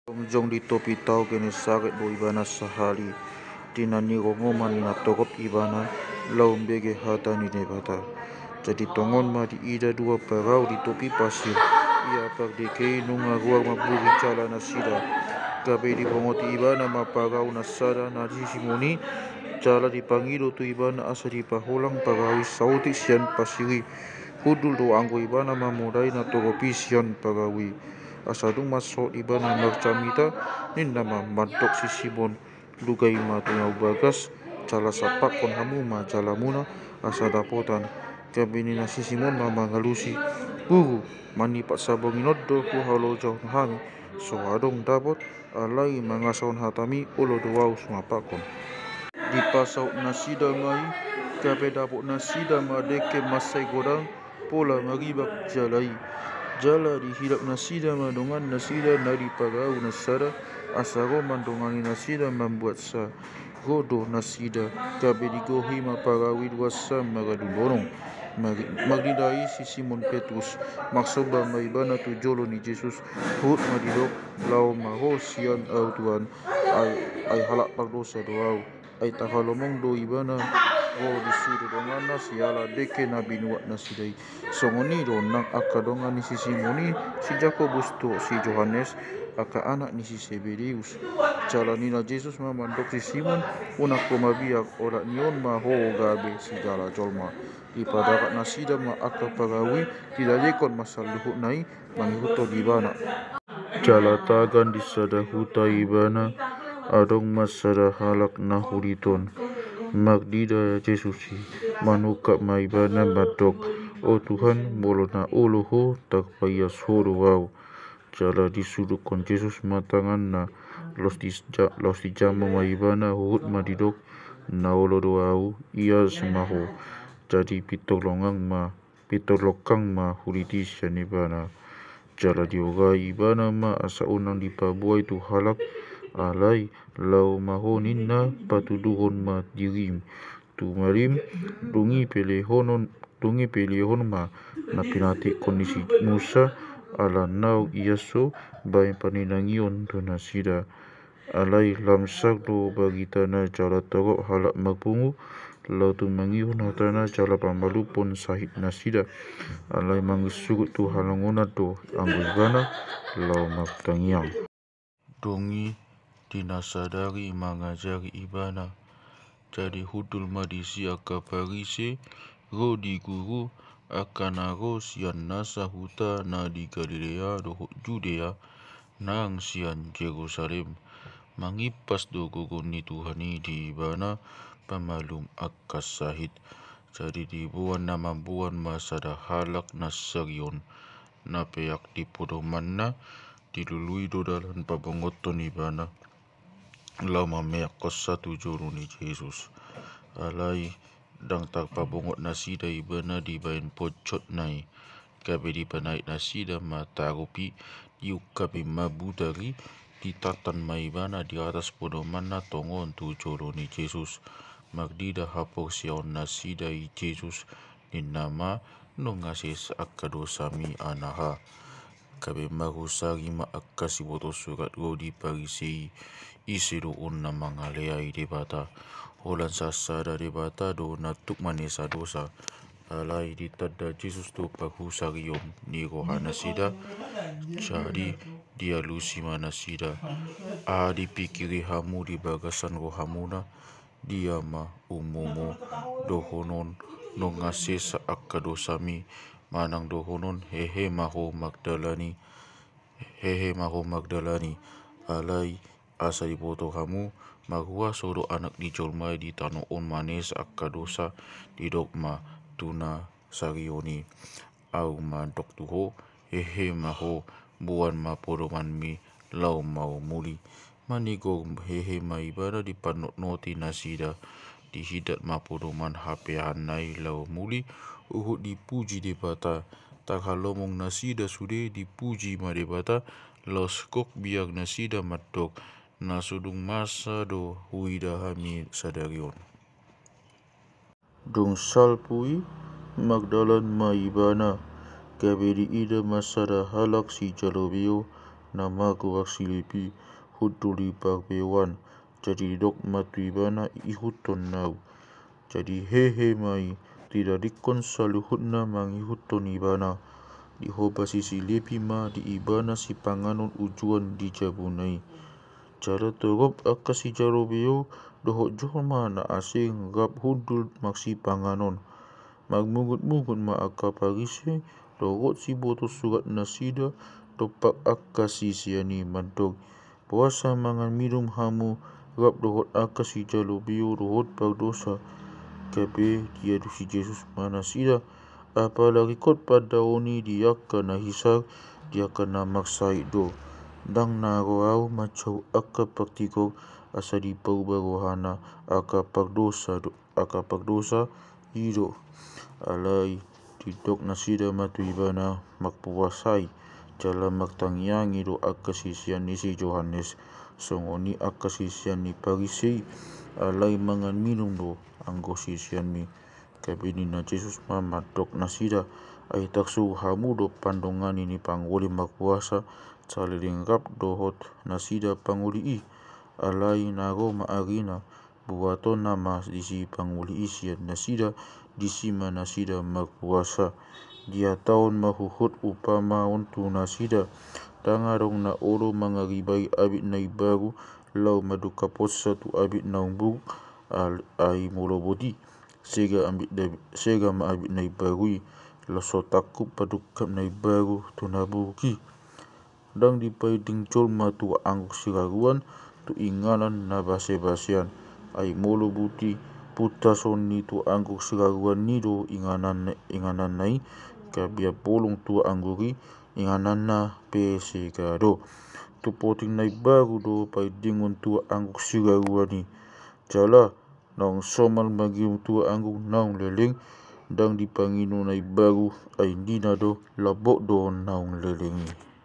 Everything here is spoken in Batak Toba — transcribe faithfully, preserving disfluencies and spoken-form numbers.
Jongjong di topi tao Genesaret do ibana sahali. Di na nirongoman ni na torop ibana laho umbege hata ni Debata. Jadi tongon ma diida dua parau di topi pasir. Ia pardengke i nunga ruar mamburi jala nasida. Gabe dibongoti ibana ma parau na sada na di si Simon i, jala dipangido tu ibana asa dipaholang parau i saotik sian pasir i. Hundul do anggo ibana mamodai na torop i sian parau i. Asa dung mansai ibana marjamita, ninna ma mandok si Simon: Lugai ma tu na umbagas, jala sampakkon hamu ma jalamuna asa dapotan. Gabe ninna si Simon ma mangalusi: Guru, manipat sabonginon do huhalojahon hami, so adong dapot, alai mangasahon hatami olo do ahu sumampakkon. Dipasaut nasida ma i, gabe dapot nasida ma dengke mansai godang, pola maribak jala i. Jala dihilap nasida ma dongan nasida na di parau na sada, asa ro mandongani nasida mambuatsa. Ro do nasida, gabe digohi ma parau i duansa maradu lonong. Mari-, marnida i si Simon Petrus, marsomba ma ibana tu jolo ni Jesus, huhut ma didok: Laho ma ho sian ahu Tuhan, ai, ai halak pardosa do ahu. Ai tahalomong do ibana ro di sude donganna siala dengke na binuat nasida i. Songon i do nang angka dongan ni si Simon i, si Jakobus dohot si Johannes, angka anak ni si Sebedeus. Jala ninna Jesus ma mandok si Simon: Unang ho mabiar, olat ni on ma ho gabe sijala jolma. Dipadarat nasida ma angka parau i, didadekon ma saluhutna i mangihuthon ibana. Jala tagan di sada huta ibana, adong ma sada halak na hurit on. Marnida Jesus i, manungkap ma ibana mandok: O Tuhan, molo na olo ho, tarpaias ho do ahu. Jala disudukkon Jesus ma tanganna, laos dija-, laos dijama ma ibana, huhut ma didok: Na olo do ahu, ias ma ho. Jadi pintor longang ma, pintor longkang ma hurit i sian ibana. Jala diorai ibana ma asa unang dipaboa i tu halak, alai: Laho ma ho, ninna, patuduhon ma dirim tu malim, dung i pelehonon, dung i pelehon ma na pinatikkon ni si Musa, ala naung ias ho bahen paninangion tu nasida. Alai lam sar do baritana jala torop halak marpungu laho tumangihon hatana jala pamalumhon sahit nasida. Alai mangisurut tu halongonan do anggo ibana laho martangiang. Dung i di na sadari mangajari ibana. Jadi hundul ma disi angka Parise, ro di guru, angka na ro sian nasa huta na di Galilea dohot Judea, nang sian Jerusalem. Mangimpas do gogo ni Tuhan i di ibana pamalum angka sahit. Jadi diboan na mamboan ma sada halak na sarion, na peak di podomanna, dilului do dalan pabongothon ibana laho mameakhonsa tu jolo ni Jesus. Alai ndang tarpabongot nasida ibana dibahen ponjotna i. Gabe dipanait nasida ma tarup i, diungkapi ma butar i, ditantan ma ibana di atas podomanna tongon tu jolo ni Jesus. Marnida haporseaon nasida i Jesus, ninna ma: Nunga sesa angka dosami, anaha. Gabe marhusari ma angka siboto surat ro di Parise i: Ise do on na mangaleai Debata? Holan sasada Debata do na tuk manesa dosa. Alai ditanda Jesus do parhusarion ni rohanasida. Jadi dialusi ma nasida: Aha dipingkiri hamu di bagasan rohamuna? Dia ma ummomo dohonon: Nunga sesa angka dosami, manang dohonon: Hehe ma ho, mardalani, hehe ma ho, mardalani? Alai asa diboto hamu, marhuaso do Anak ni Jolma i di tano on manesa angka dosa. Didok ma tu na sarion i: Ahu mandok tu ho, hehe ma ho, boan ma podomanmi, laho ma ho muli. Manigor hehe ma ibana dipanotnoti nasida. Dihidat ma podoman hapeahanna i laho muli, huhut dipuji Debata. Tarhalomong nasida sude, dipuji ma Debata, laos gok biar nasida mandok: Na so dung masa do huida hami sadari on. Dung salpu i, mardalan ma ibana, gabe diida ma sada halak sijalo beo, na magoar si Lepi, hundul di parbeoan. Jadi didok ma tu ibana, ihuthon au. Jadi hehe ma i, didadingkon saluhutna mangihuthon ibana. Dihobasi si Lepi ma di ibana sipanganon ujuan di jabuna i. Jala torop angka sijalo beo dohot jolma na asing rap hundul marsipanganon. Marmungutmungut ma angka Parise dohot siboto surat nasida dompak angka sisean i mandok, "Boasa mangan minum hamu rap dohot angka sijalo beo dohot pardosa?" Gabe diadu si Jesus ma nasida, "Apala ringkot pandaon i di angka na hisar, di angka na marsahit do. Ndang na ro au manjou angka partigor asa dipauba rohana angka pardosa do, angka pardosa i do." Alai didok nasida ma tu ibana, "Marpuasai." Jala martangiangi do angka sisean ni si Johannes, songon i angka sisean ni Parise i. "Alai mangan minum do anggo siseanmi." Gabe ninna Jesus ma mandok nasida, "Ai tarsuru hamu do pandongani ni pangoli marpuasa saleleng rap dohot nasida pangoli i?" Alai na ro ma arina, buatonna ma disi pangoli i sian nasida, disi ma nasida marpuasa. Dihatahon ma huhut umpama on tu nasida, "Ndang adong na olo mangaribai abit na imbaru laho madungkaphonsa tu abit na umburuk, al-, ai molo boti, sega ambit da-, sega ma abit na imbaru i, laos so tangkup padungkap na imbaru tu na buruk i." Ndang dipaiding jolma tua anggur siraruan tu inganan na basebasean. Ai molo boti, puntason ni tua anggur siraruan i do inganan, ingananna i, gabe bolong tua anggur i, ingananna pe sega do. Tu poting na imbaru do paidingon tua anggur siraruan i. Jala naung somal manginum tua anggur naung leleng, ndang dipanginum na imbaru, ai ninna do, "Lambok do naung leleng i."